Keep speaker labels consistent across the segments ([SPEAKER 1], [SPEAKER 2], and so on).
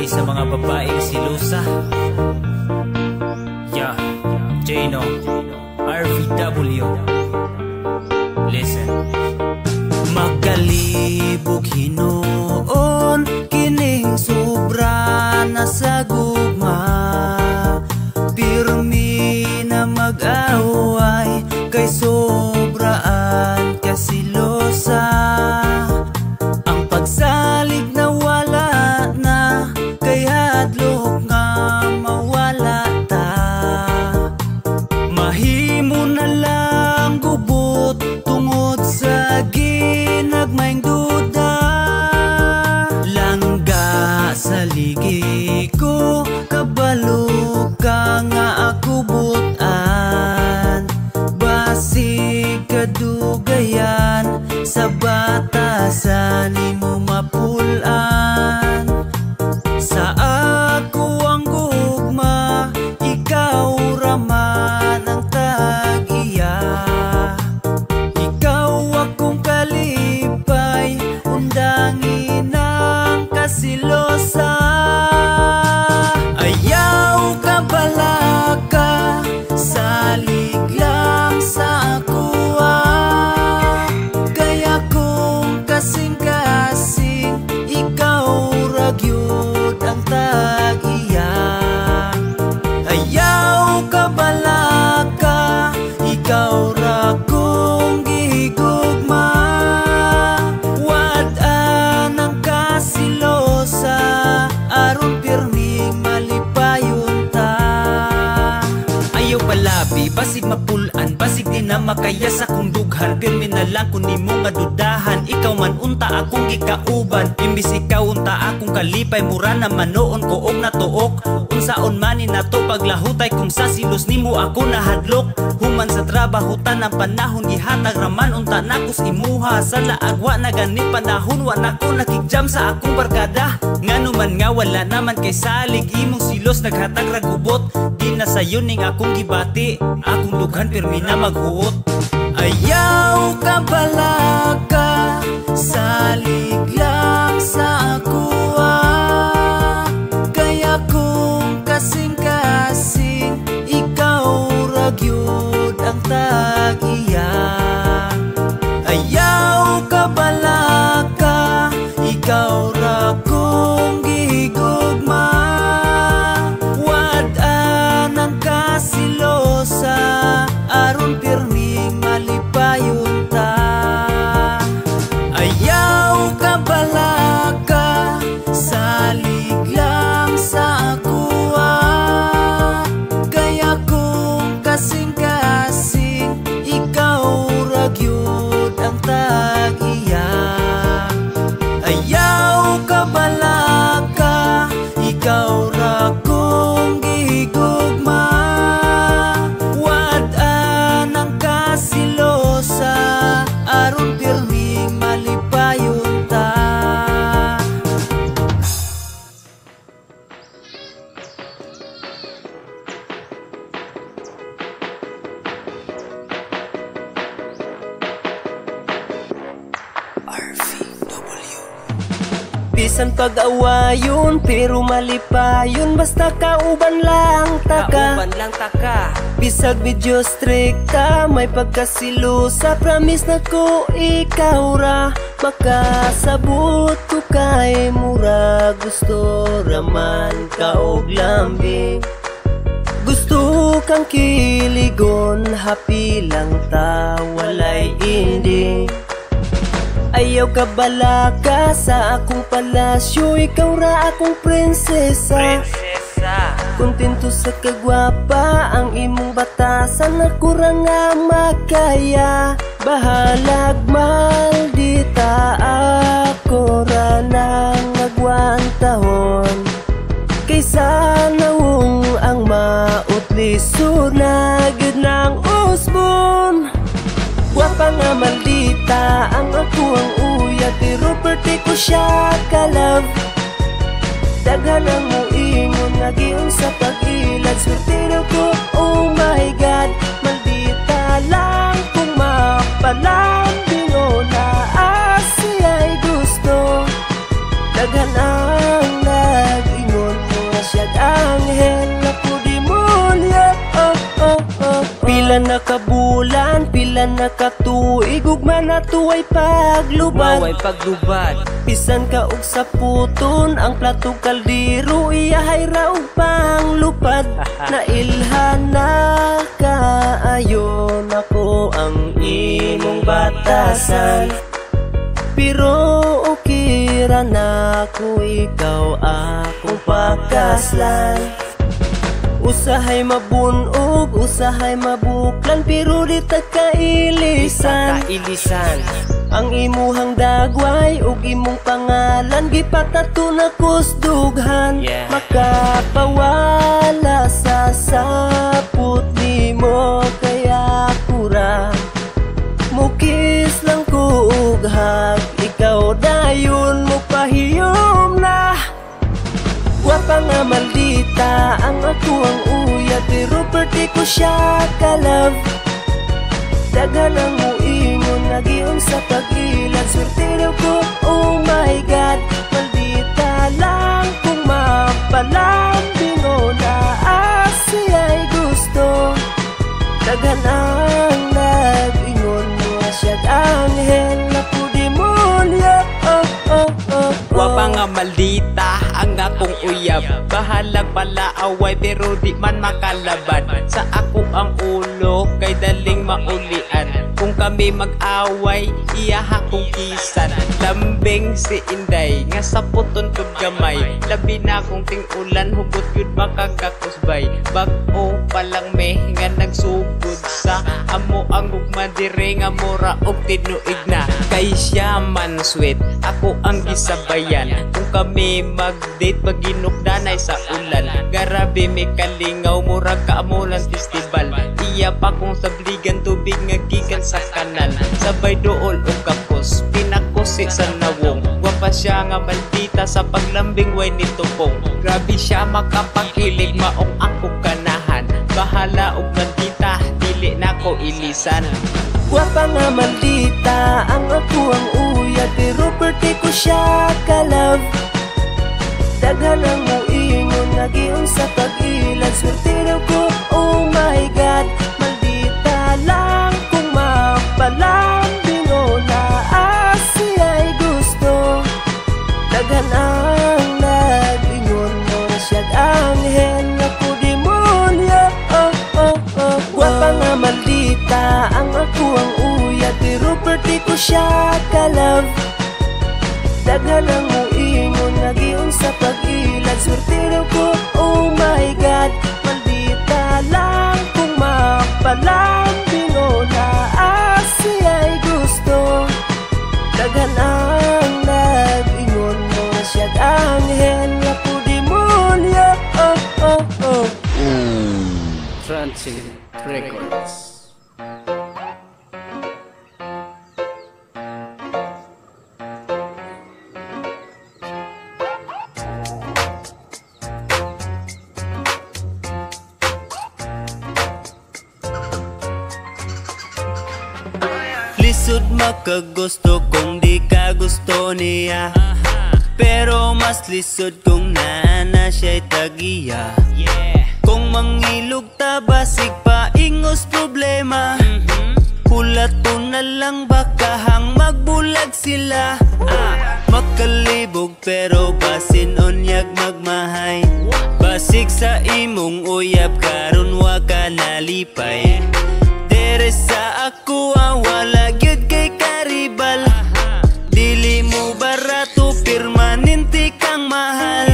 [SPEAKER 1] Ready sa mga babaeng silusa. Yeah, Jano, RVW. Listen.
[SPEAKER 2] Makalibog hinuon kining sobra na sa gugma. Pirmi na mag-away kay sobraan kasilosa. Ang pagsalig na wala na kay hadlok nga mawala ta. Mahimo na lang gubot tungod sa ginagmayng duda. Langga sa ligi ko, kabalo ka nga ako butan. Basig kadugayan sa batasan nimo mapulan. Sa ako ang gugma, ikaw raman ang tag-iya. Ikaw akong kalipay, undangin ang kasilosa. Ayaw ka balaka, salig lang sa akuha. Kaya kung kasing-kasing, ikaw ra gyud ang tag-iya. Ayaw ka balaka, ikaw ra kong gihigugma. Wad-an ang kasilosa, aron pirming malipayon ta.
[SPEAKER 1] Ayaw palabi, basig mapulan, basig di na makaya sa kong dughan. Pirmi na lang kun nimo nga dudahan, ikaw man unta akong gikauban. Imbis ikaw unta akong kalipay, mura naman noon ko og natuok. Unsaon man ni nato paglahutay kung sa silos nimo ako nahadlok. Human sa trabaho tanang panahon gihatag raman unta nakos imuha. Sa laag wa na gani panahon, wa na ko nakigjam sa akong barkada. Ngano man nga wala naman kay salig, imong silos naghatag ra gubot. Di na sayon ning akong gibati, akong dughan pirmi na maghuot.
[SPEAKER 2] Ayaw ka balaka, salig lang sa akuha. Kaya kung kasing-kasing, ikaw ra gyud ang tag-iya. Ayaw ka balaka, ikaw ra kong gihigugma. Wad-an ang kasilosa, aron pirming malipayon ta. Ayaw ka balaka, salig lang sa akuha. Kaya kung kasing-kasing, ikaw ra gyud ang tag-iya. Ayaw ka balaka, ikaw ra kong gihigugma. Wad-an ang kasilosa, aron pirming malipayon ta.
[SPEAKER 3] Bisan pag-awayon pero malipayon, basta kauban lang taka.
[SPEAKER 4] Kauban lang taka.
[SPEAKER 3] Bisag medyo strikta, may pagkasilusa. Promise na ko ikaw ra makasabot ko kay mura. Gusto raman ka og lambing, gusto kang kiligon. Happy lang ta, walay ending. Ayaw ka balaka sa akong palasyo, ikaw ra akong prinsesa.
[SPEAKER 4] Prinsesa.
[SPEAKER 3] Kontento sa kagwapa, ang imong batasan ako ra nga makaya. Bahalag maldita, ako ra nang agwantahon. Kaysa nawong ang mautlisod na gyud ng usbon. Gwapa nga maldita, ang ako ang uya, pero perte ko siya ka-love. Daghan ang muingon nga giun sa pag-ilad, swerte daw ko, oh my God. Maldita lang kung mapalambing o naa siya'y gusto. Daghan ang nag-ingon. Pila na kabulan, pila na katuig, ugma na tuway paglubad.
[SPEAKER 4] Maway paglubad.
[SPEAKER 3] Bisan ka og saputon, ang platong kaldero, iyahay ra og panglupad. Nailhan na kaayo nako ang imong batasan, pero okay ra na ko ikaw akong pakaslan. Usahay mabunog, usahay mabuklan, pero di ta kailisan.
[SPEAKER 4] Kailisan.
[SPEAKER 3] Ang imuhang dagway ug imong pangalan gipatato na kusdughan.
[SPEAKER 4] Yeah.
[SPEAKER 3] Makapawala sa sapot nimo kaya kura. Mukis lang ko og hag, ikaw dayon mo pahiyom na. Gwapa nga maldita ang ako ang uya, pero perti ko siya ka-love. Daghan ang muingon nga giun sa pag-ilan, swerte daw ko, oh my God. Maldita lang kung mapalambing o naasiya'y gusto. Daghan ang nag-ingon nga siya'g anghel na ko demonyo. Oh, oh, oh, oh.
[SPEAKER 5] Gwapa nga maldita ang akong uyab, bahalag palaaway pero di man makalabad. Sa ako ang ulo kay daling maulian, kung kami mag-away iyaha kong kisan. Lambing si Inday nga sa puton pud gamay, labi na kung ting-ulan hugot yun makagakusbay. Bag-o pa lang me nga nagsugod sa amo ang gugma dire nga mura og tinuig na. Kay siya man sweet, ako ang gisabayan, kung kami mag-date paginukdanay sa ulan. Garabe may kalingaw murag kaamulan festival, iya pa kong sabligan tubig nga gikan sa kanal. Sabay dool og kapos pinakusi sa nawong, gwapa siya nga maldita sa paglambing way nitupong. Grabe siya makapakilig maong akong ganahan, bahala og maldita dili nako ilisan.
[SPEAKER 3] Gwapa nga maldita ang ako ang uya, pero perti ko siya ka-love. Daghan ang muingon nga giun sa pag-ilan, swerte daw ko, oh my God. Maldita lang kung mapalambing o naasiya'y gusto. Daghan ang nag-ingon mo na siya'g anghel na ko demonyo. Oh, oh, oh, oh. Gwapa nga maldita ang ako ang uya, pero perti ko siya ka-love. Daghan ang muingon nga giun sa pag-ilan, swerte daw ko, oh my God. Maldita lang kung mapalambing o naasiya'y gusto. Daghan ang nag-ingon mo na siya'g anghel na ko demonyo. Oh, oh, oh.
[SPEAKER 6] Transit Records.
[SPEAKER 2] Lisod makagusto kung di ka gusto niya, pero mas lisod kung naana siya'y tagiya. Kung mangilog ta basig paingos problema, hulato na lang baka hang magbulag sila. Makalibog pero basin unyag magmahay, basig sa imong uyab karon wa ka nalipay. Dere sa ako wala gyud kay karibal, dili mo barato permanente kang mahal.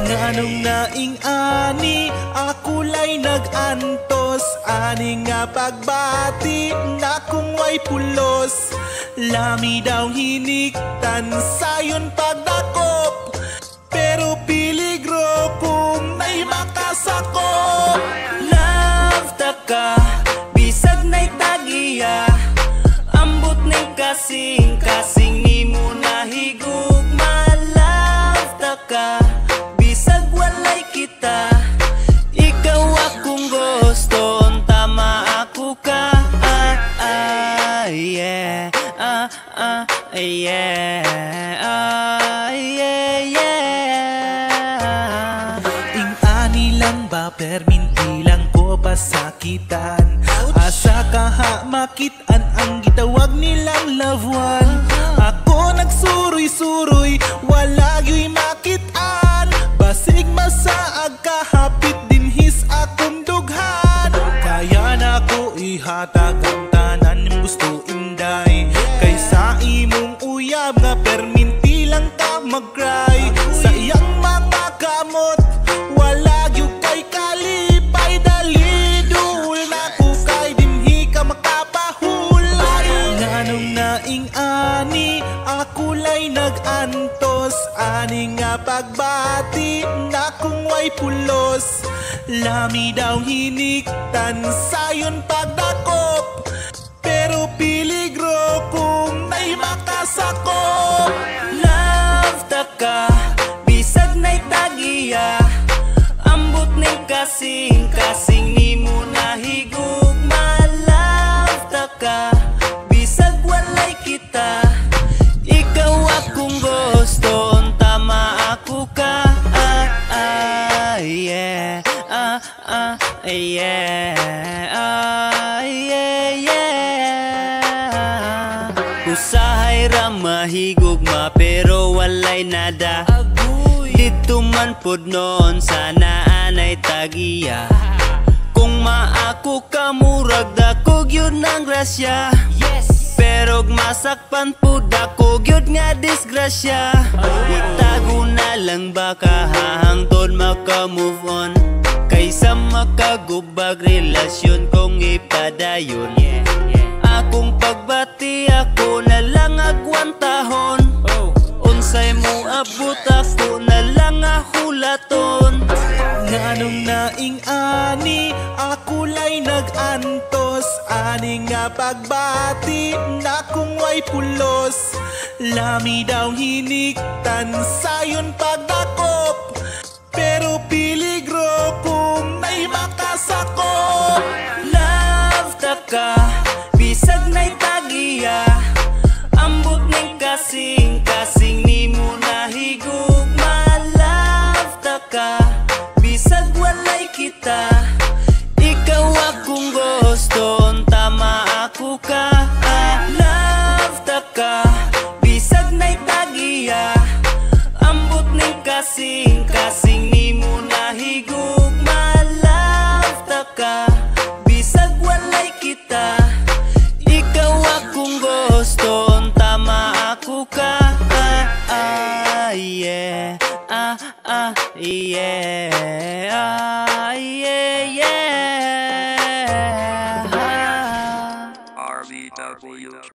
[SPEAKER 7] Nganong naing ani ako lay nag-antos, ani nga pagbati na kung way pulos. Lami daw hiniktan sayon pagdakop, pero piligro kung nay makasakop.
[SPEAKER 2] Love ta ka bisag nay tagiya, ambot ning kasing kasing nimo nahigugma. Love ta ka bisag walay kita, ikaw akong gusto, tama ako ka. Ah, ah, yeah. Ah, ah, yeah. Ah, yeah, yeah.
[SPEAKER 7] Ing-ani lang ba perminti lang ko pasakitan. Asa ka ha makit-an ang gitawag nilang loved one? Ako nagsuroy-suroy, wala gyuy makit-an. Basig masaag kahapit dinhis akong dughan. Kaya na ko ihatag ang tanan nimong gusto, inday, kaysa imong uyab nga perminti lang ka mag-cry. Sa iyang mga kamot, wala gyud kay kalipay. Dali duol na ko kay dinhi ka makapahulay. Nganong naing ani, ako lay nag-antos ani nga pagbati na kung way pulos. Lami daw hiniktan sayon pagdakop, pero piligro kung nay makasakop.
[SPEAKER 2] Love ta ka, bisag na'y tagiya. Ambot ning kasing, kasing nimo nahigugma. Love ta ka, bisag walay kita. Ikaw akong gusto, tama ako ka. Ah, ah, yeah. Ah, ah, yeah. Ah, yeah. Usahay ra mahigugma pero walay nada. Dito man pud noon sana anay tagiya. Kung maako ka, murag dako gyud ng grasya. Pero masakpan pud ako gyud nga disgrasya. Itago na lang baka hangtod maka-move on, kaysa makagubag relasyon kong ipadayon. Akong pagbati, ako na lang agwantahon. Unsay mo abot, ako na lang ahulaton.
[SPEAKER 7] Nganong naing ani, ako lay nag-antos ani nga pagbati na kung way pulos. Lami daw hiniktan sayon pagdakop, pero piligro kung nay makasakop.
[SPEAKER 2] Love ta ka, bisag na'y tagiya. Ambot ning kasing, kasing nimo nahigugma. Love ta ka, bisag walay kita. Ikaw akong gusto, tama ako ka. Ah, love ta ka, bisag na'y tagiya. Ambot ning kasing